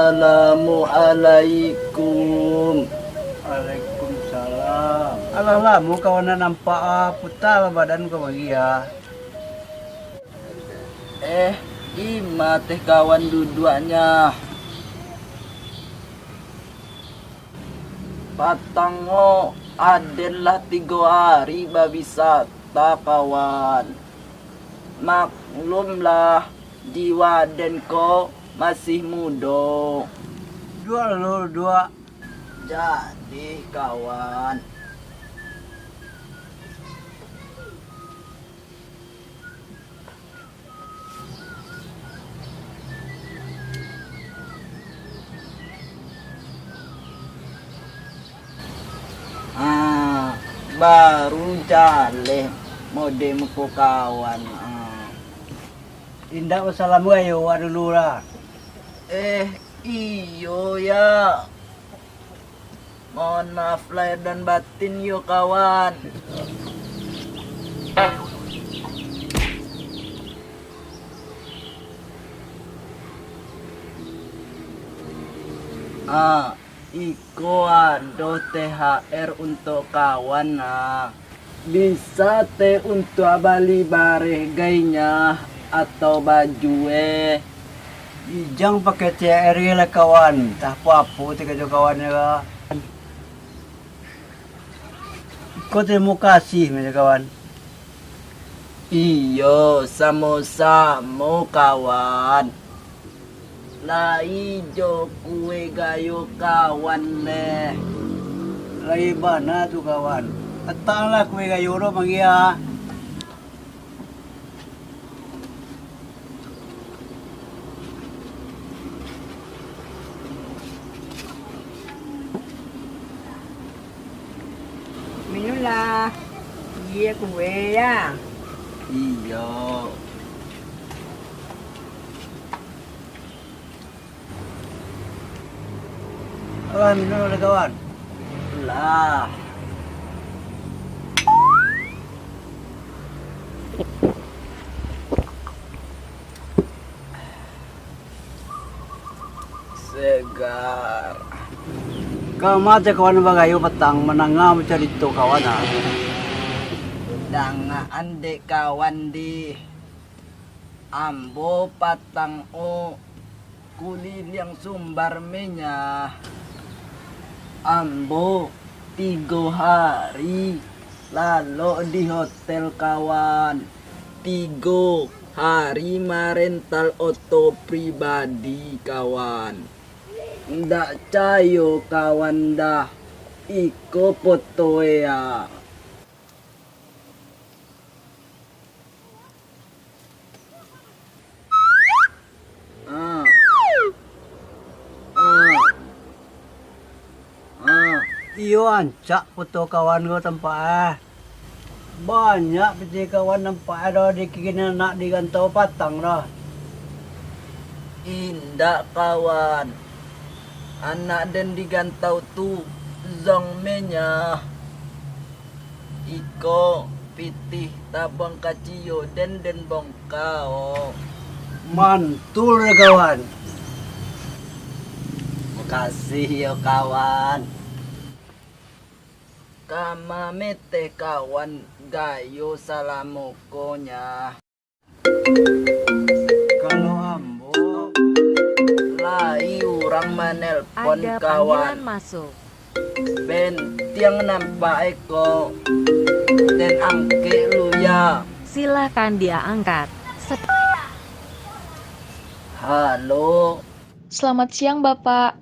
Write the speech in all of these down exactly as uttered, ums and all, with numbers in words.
Assalamualaikum. Waalaikumsalam. Alah lamo kawan ndak nampak, ah, puta lah badan kamari, ah. Eh, ima teh kawan duduaknyo? Patang ko, aden lah tigo ari babisata, kawan. Maklumlah, jiwa aden ko masih mudo. Duduak lo, duduak. Jadi, kawan. Ah, baru jaleh mode muko kawan. Ah. Indak basalam gai awak dulu lah. Eh, iyo ya. Mohon maaf lahir dan batin yo, kawan. Ah, iko ado T H R untuak kawan, nah. Bisa teh untuak bali bareh gai nyo atau baju, eh. Ijang pakai T H R lah, kawan. Antah apo-apo teh kajo kawan ko. Iko tarimo kasih, kawan. Iyo, samo-samo, kawan. Lai jo kue gayo kawan leh. Lai bana tu, kawan. Letaklah kue gayo tu, manggia. Minumlah. Iyo, kue ya. Iyo. Alah, minum lah, kawan. Lah. Segar. Kama teh kawan bagayo patang, mandanga bacarito kawan, ah. Dangaan dek kawan di. Ambo patang o kuliliang Sumbar Menyah. Ambo tigo hari lalok di hotel, kawan. Tigo hari marental oto pribadi, kawan. Ndak cayo, kawan, dah. Iko foto e, ya. Ah. Ah. Ah. Iyo, rancak foto kawan ko tampak e. Banyak pitih kawan nampak e doh di kini anak di rantau patang doh. Indak, kawan. Anak den di rantau tu Zong Menyah. Iko pitih tabuang kaciyo den, den bongka o. Mantul, kawan. Makasih yo, kawan. Kama meteh kawan gayo salamo ko nyo. Kalau ambo, lai urang manelpon kawan. Ada panggilan masuk. Bentiang nampak e ko. Den angkek lu ya. Silahkan dia angkat. Se- Halo. Selamat siang, Bapak.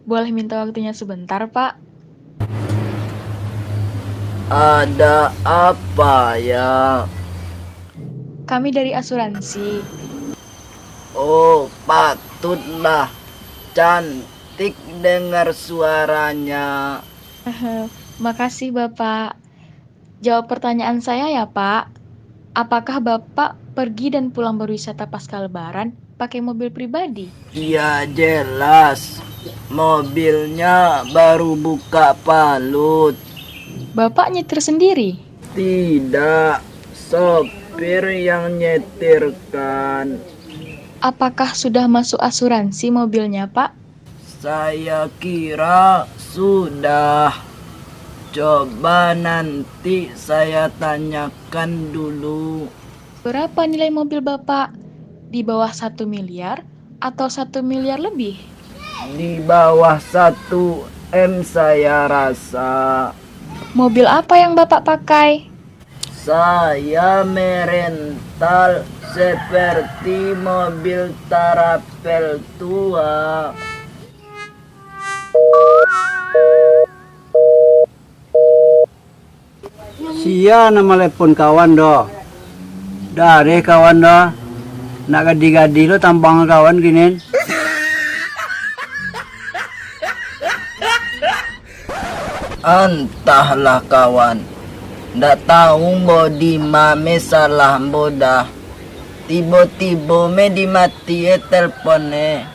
Boleh minta waktunya sebentar, Pak? Ada apa ya? Kami dari asuransi. Oh, patutlah. Cantik dengar suaranya. Makasih, Bapak. Jawab pertanyaan saya ya, Pak. Apakah Bapak pergi dan pulang berwisata pasca Lebaran pakai mobil pribadi? Ya, jelas. Mobilnya baru buka palut. Bapak nyetir sendiri? Tidak, sopir yang nyetirkan. Apakah sudah masuk asuransi mobilnya, Pak? Saya kira sudah. Coba nanti saya tanyakan dulu. Berapa nilai mobil Bapak? Di bawah satu miliar atau satu miliar lebih? Di bawah satu M saya rasa. Mobil apa yang Bapak pakai? Saya merental seperti mobil Tarapel tua. Sia nan malepon kawan do? Dareh kawan do. Nak gadi-gadi lo tambang kawan kinin. Antahlah kawan, ndak tahu mbo di ma me salah mbo dah. Tibo-tibo me dimati e telpon e.